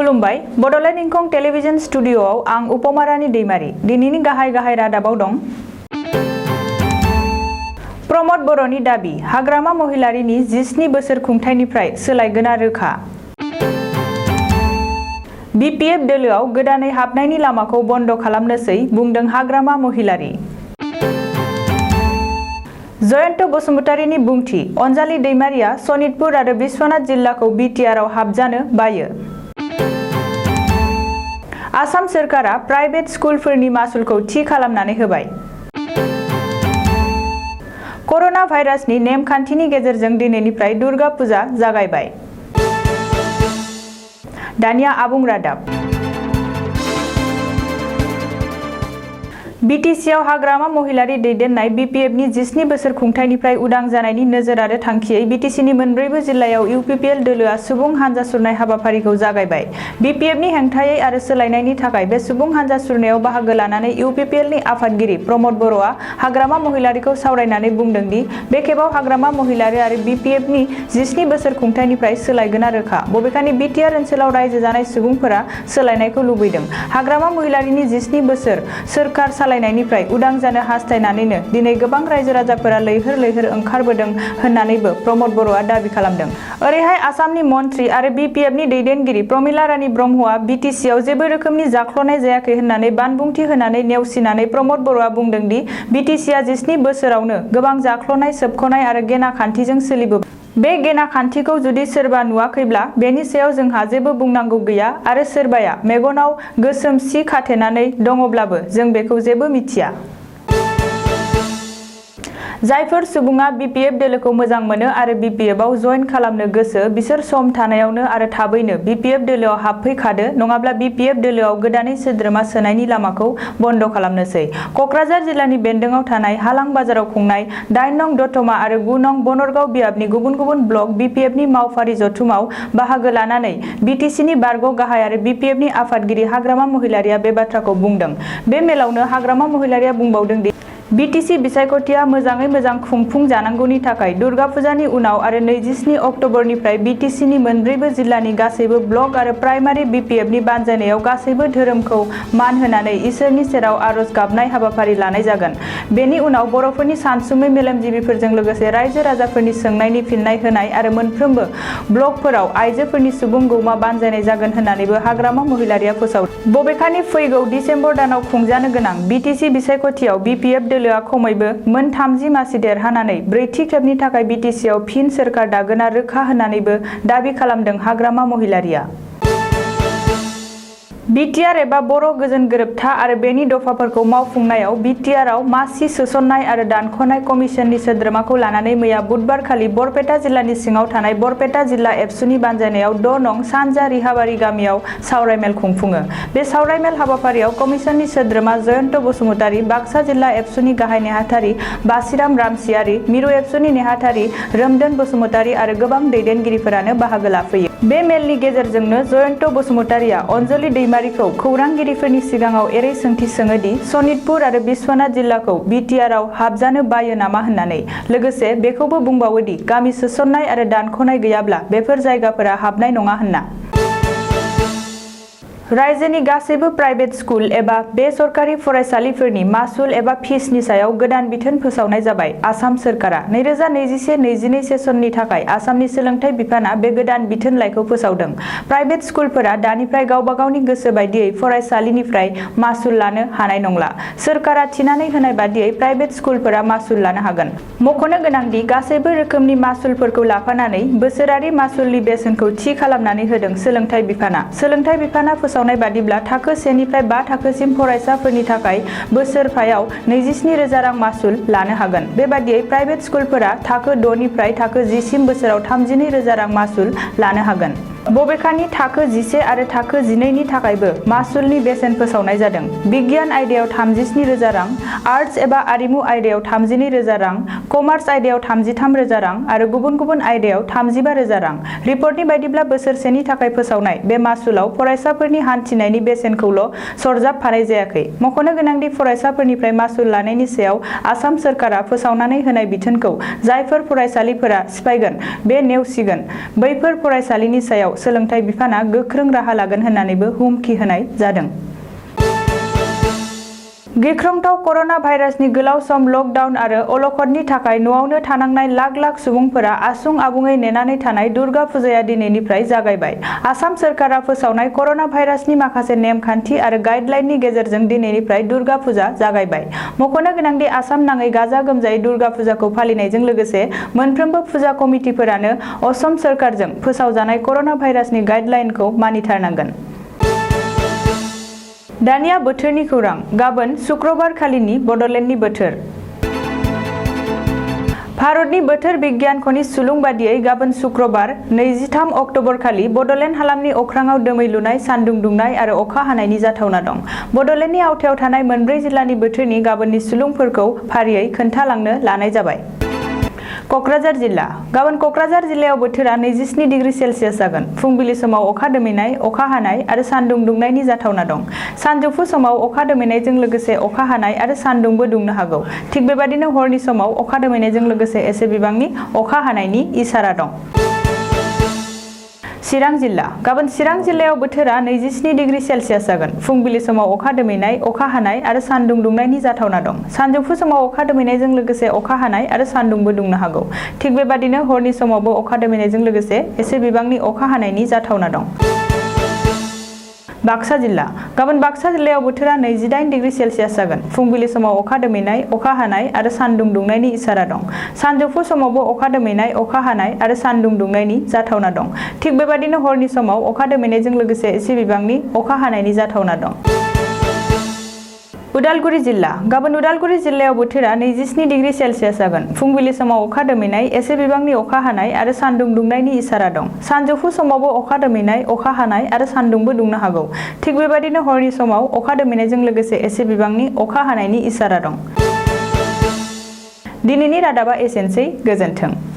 खुलुमबाय बड'लेण्ड इंखं टेलिभिजन स्टुडिय'आव आं उपमारानि दैमारी दिनैनि गाहाय रादाबाव दं। प्रमद बर'नि दाबि हाग्रामा महिलारिनि 17 बोसोर खुंथायनिफ्राय सोलायगोना रोखा। BPF दोलोआव गोदानै हाबनायनि लामाखौ बन्द खालामनोसै बुंदों हाग्रामा महिलारि। जयन्त बसुमतारीनि बुंथि अनजालि दैमारिया सनितपुर आरो बिश्वनाथ जिल्लाखौ BTRआव हाबजानो बायो। आसाम सोरखारा प्राइभेट स्कुलफोरनि मासुलखौ थि खालामनानै होबाय। कर'ना भाइरासनि नेमखान्थिनि गेजेरजों दिनैनिफ्राय दुर्गा फुजा जागायबाय। दानिया आबुं रादाब। BTCआव हाग्रामा महिलारि दैदेननाय BPFनि 17 बोसोर खुंथायनिफ्राय उदां जानायनि नोजोर आरो थांखियै BTCनि मोनब्रैबो जिल्लायाव UPPL दोलोआ सुबुं हानजा सुरनाय हाबाफारिखौ जागायबाय। BPFनि हेंथायै आरो सोलायनायनि थाखाय बे सुबुं हानजा सुरनायाव बाहागो लानानै UPPLनि आफादगिरि प्रमद बर'आ हाग्रामा महिलारिखौ सावरायनानै बुंदों दि बे खेबाव हाग्रामा महिलारि आरो BPFनि 17 बोसोर खुंथायनिफ्राय सोलायगोना रोखा। बबेखानि BTR ओनसोलाव रायजो जानाय सुबुंफोरा सोलायनायखौ लुबैदों। हाग्रामा महिलारिनि 17 बोसोर सोरखार सालायनायनिफ्राय उदां जानो हास्थायनानैनो दिनै गोबां रायजो राजाफोरा लैहोर ओंखारबोदों होननानैबो प्रमद बर'आ दाबि खालामदों। ओरैहाय आसामनि मन्थ्रि आरो BPFनि दैदेनगिरि प्रमिला रानी ब्रह्मआ BTCआव जेबो रोखोमनि जाख्ल'नाय जायाखै होननानै बानबुंथि होनानै नेवसिनानै प्रमद बर'आ बुंदों दि BTCआ 17 बोसोरावनो गोबां जाख्ल'नाय सोबख'नाय आरो गेना खान्थिजों सोलिबोबाय। बे गेना खान्थिखौ जुदि सोरबा नुवाखैब्ला बेनि सायाव जोंहा जेबो बुंनांगौ गैया आरो सोरबाया मेगनाव गोसोम सि खाथेनानै दङब्लाबो जों बेखौ जेबो मिथिया। जायफोर सुबुङा BPF दोलोखौ मोजां मोनो आरो BPFआव जइन खालामनो गोसो बिसोर सम थानायावनो आरो थाबैनो BPF दोलोआव हाबफैखादो नङाब्ला BPF दोलोआव गोदानै सोद्रोमा सोनायनि लामाखौ बन्द खालामनोसै। कक्राझार जिल्लानि बेन्दोंआव थानाय हालां बाजाराव खुंनाय 8 नं दतमा आरो 9 नं बनरगाव बियाबनि गुबुन ब्लक BPFनि मावफारि जथुमाव बाहागो लानानै BTCनि बारग' गाहाय आरो BPFनि आफादगिरि हाग्रामा महिलारिया बे बाथ्राखौ बुंदों। बे मेलावनो हाग्रामा महिलारिया बुंबावदों दि BTC बिसायख'थिया मोजाङै मोजां खुंफुं जानांगौनि थाखाय दुर्गा फुजानि उनाव आरो 27 अक्ट'बरनिफ्राय BTCनि मोनब्रैबो जिल्लानि गासैबो ब्लक आरो प्राइमारि BPFनि बानजायनायाव गासैबो धोरोमखौ मान होनानै इसोरनि सेराव आरज गाबनाय हाबाफारि लानाय जागोन। बेनि उनाव बर'फोरनि सानसुमै मेलेमजिबिफोरजों लोगोसे रायजो राजाफोरनि सोंनायनि फिननाय होनाय आरो मोनफ्रोमबो ब्लकफोराव आइजोफोरनि सुबुं गौमा बानजायनाय जागोन होननानैबो हाग्रामा महिलारिया फोसावदों। बबेखानि फैगौ डिसेम्बर दानाव खुंजानो गोनां BTC बिसायख'थियाव BPF दोलोआ खमैबो मोन 30 मासि देरहानानै ब्रैथि खेबनि थाखाय BTCआव फिन सोरखार दागोना रोखा होननानैबो दाबि खालामदों हाग्रामा महिलारिया। BTR एबा बर' गोजोन गोरोबथा आरो बेनि दफाफोरखौ मावफुंनायाव BTRआव मासि सोसननाय आरो दानख'नाय कमिसननि सोद्रोमाखौ लानानै मैया बुधबारखालि बरपेटा जिल्लानि सिङाव थानाय बरपेटा जिल्ला एबसुनि बानजायनायाव 6 नं सानजा रिहाबारि गामियाव सावरायमेल खुंफुङो। बे सावरायमेल हाबाफारियाव कमिसननि सोद्रोमा जयन्त बसुमतारी, बाक्सा जिल्ला एबसुनि गाहाय नेहाथारि बासिराम रामसियारि, मिरु एबसुनि नेहाथारि रोमदोन बसुमतारी आरो गोबां दैदेनगिरिफोरानो बाहागो लाफैयो। बे मेलनि गेजेरजोंनो जयन्त बसुमतारीया अनजालि दैमारिखौ खौरांगिरिफोरनि सिगाङाव एरै सोंथि सोङो दि सनितपुर आरो बिश्वनाथ जिल्लाखौ BTRआव हाबजानो बायो नामा होननानै। लोगोसे बेखौबो बुंबावो दि गामि सोसननाय आरो दानख'नाय गैयाब्ला बेफोर जायगाफोरा हाबनाय नङा होनना। रायजोनि गासैबो प्राइभेट स्कुल एबा बेसरकारि फरायसालिफोरनि मासुल एबा फिसनि सायाव गोदान बिथोन फोसावनाय जाबाय। आसाम सोरखारा 2021-22 सेसननि थाखाय आसामनि सोलोंथाइ बिफाना बे गोदान बिथोनलाइखौ फोसावदों। प्राइभेट स्कुलफोरा दानिफ्राय गावबा गावनि गोसो बायदियै फरायसालिनिफ्राय मासुल लानो हानाय नंला। सोरखारा थिनानै होनाय बादियै प्राइभेट स्कुलफोरा मासुल लानो हागोन। मख'नो गोनांदि गासैबो रोखोमनि मासुलफोरखौ लाफानानै बोसोरारि मासुलनि बेसेनखौ थि खालामनानै होदों सोलोंथाइ बिफाना। सोलोंथाइ बिफाना फोसावनाय बादिब्ला थाखो 1 निफ्राय 5 थाखोसिम फरायसाफोरनि थाखाय बोसोरफायाव 27,000 रां मासुल लानो हागोन। बेबादियै प्राइभेट स्कुलफोरा थाखो 6 निफ्राय थाखो 10 सिम बोसोराव 32,000 रां मासुल लानो हागोन। बबेखानि थाखो 11 आरो थाखो 12 नि थाखायबो मासुलनि बेसेन फोसावनाय जादों। बिगियान आयदायाव 37,000 रां, आर्टस एबा आरिमु आयदायाव 32,000 रां, कमार्स आयदायाव 33,000 रां आरो गुबुन आयदायाव 35,000 रां। रिपर्टनि बायदिब्ला बोसोरसेनि थाखाय फोसावनाय बे मासुलाव फरायसाफोरनि हान्थिनायनि बेसेनखौल' सरजाबफानाय जायाखै। मख'नो गोनांदि फरायसाफोरनिफ्राय मासुल लानायनि सायाव आसाम सोरखारा फोसावनानै होनाय बिथोनखौ जायफोर फरायसालिफोरा सिफायगोन बे नेवसिगोन। बैफोर फरायसालिनि सायाव सायाव सोलोंथाइ बिफाना गोख्रों राहा लागोन होननानैबो हुमखि होनाय जादों। गिख्रंथाव कर'ना भाइरासनि गोलाव सम लकडाउन आरो अलखदनि थाखाय न'आवनो थानांनाय लाख लाख सुबुंफोरा आसुं आबुङै नेनानै थानाय दुर्गा फुजाया दिनैनिफ्राय जागायबाय। आसाम सोरखारा फोसावनाय कर'ना भाइरासनि माखासे नेमखान्थि आरो गाइडलाइननि गेजेरजों दिनैनिफ्राय दुर्गा फुजा जागायबाय। मख'नो गोनांदि आसाम नाङै गाजा गोमजायै दुर्गा फुजाखौ फालिनायजों लोगोसे मोनफ्रोमबो फुजा कमिटिफोरानो असम सोरखारजों फोसावजानाय कर'ना भाइरासनि गाइडलाइनखौ मानिथारनांगोन। दानिया बोथोरनि खौरां। गाबोन शुक्रबार खालिनि बड'लेण्डनि बोथोर। भारतनि बोथोर बिगियान खनि सुलुं बादियै गाबोन शुक्रबार 23 अक्ट'बर खालि बड'लेण्ड हालामनि अख्राङाव दोमैलुनाय, सान्दुं दुंनाय आरो अखा हानायनि जाथावना दं। बड'लेण्डनि आवथायाव थानाय मोनब्रै जिल्लानि बोथोरनि गाबोननि सुलुंफोरखौ फारियै खोन्थालांनो लानाय जाबाय। क'क्राझार जिल्ला। गाबोन क'क्राझार जिल्लायाव बोथोरा 27 डिग्री सेल्सियास जागोन। फुंबिलि समाव अखा दोमैनाय, अखा हानाय आरो सान्दुं दुंनायनि जाथावना दं। सानजौफु समाव अखा दोमैनायजों लोगोसे अखा हानाय आरो सान्दुंबो दुंनो हागौ। थिग बेबादिनो हरनि समाव अखा दोमैनायजों लोगोसे एसे बिबांनि अखा हानायनि इसारा दं। चिरां जिल्ला। गाबोन चिरां जिल्लायाव बोथोरा 27 डिग्री सेल्सियास जागोन। फुंबिलि समाव अखा दोमैनाय, अखा हानाय आरो सान्दुं दुंनायनि जाथावना दं। सानजौफु समाव अखा दोमैनायजों लोगोसे अखा हानाय आरो सान्दुंबो दुंनो हागौ। थिग बेबादिनो हरनि समावबो अखा दोमैनायजों लोगोसे एसे बिबांनि अखा हानायनि जाथावना दं। बाक्सा जिल्ला। गाबोन बाक्सा जिल्लायाव बोथोरा 28 डिग्री सेल्सियास जागोन। फुंबिलि समाव अखा दोमैनाय, अखा हानाय आरो सान्दुं दुंनायनि इसारा दं। सानजौफु समावबो अखा दोमैनाय, अखा हानाय आरो सान्दुं दुंनायनि जाथावना दं। थिग बेबादिनो हरनि समाव अखा दोमैनायजों लोगोसे एसे बिबांनि अखा हानायनि जाथावना दं। उदालगुरि जिल्ला। गाबोन उदालगुरि जिल्लायाव बोथोरा 27 डिग्री सेल्सियास जागोन। फुंबिलि समाव अखा दोमैनाय, एसे बिबांनि अखा हानाय आरो सान्दुं दुंनायनि इसारा दं। सानजौफु समावबो अखा दोमैनाय, अखा हानाय आरो सान्दुंबो दुंनो हागौ। थिग बेबादिनो हरनि समाव अखा दोमैनायजों लोगोसे एसे बिबांनि अखा हानायनि इसारा दं। दिनैनि रादाबा एसेनोसै। गोजोन्थों।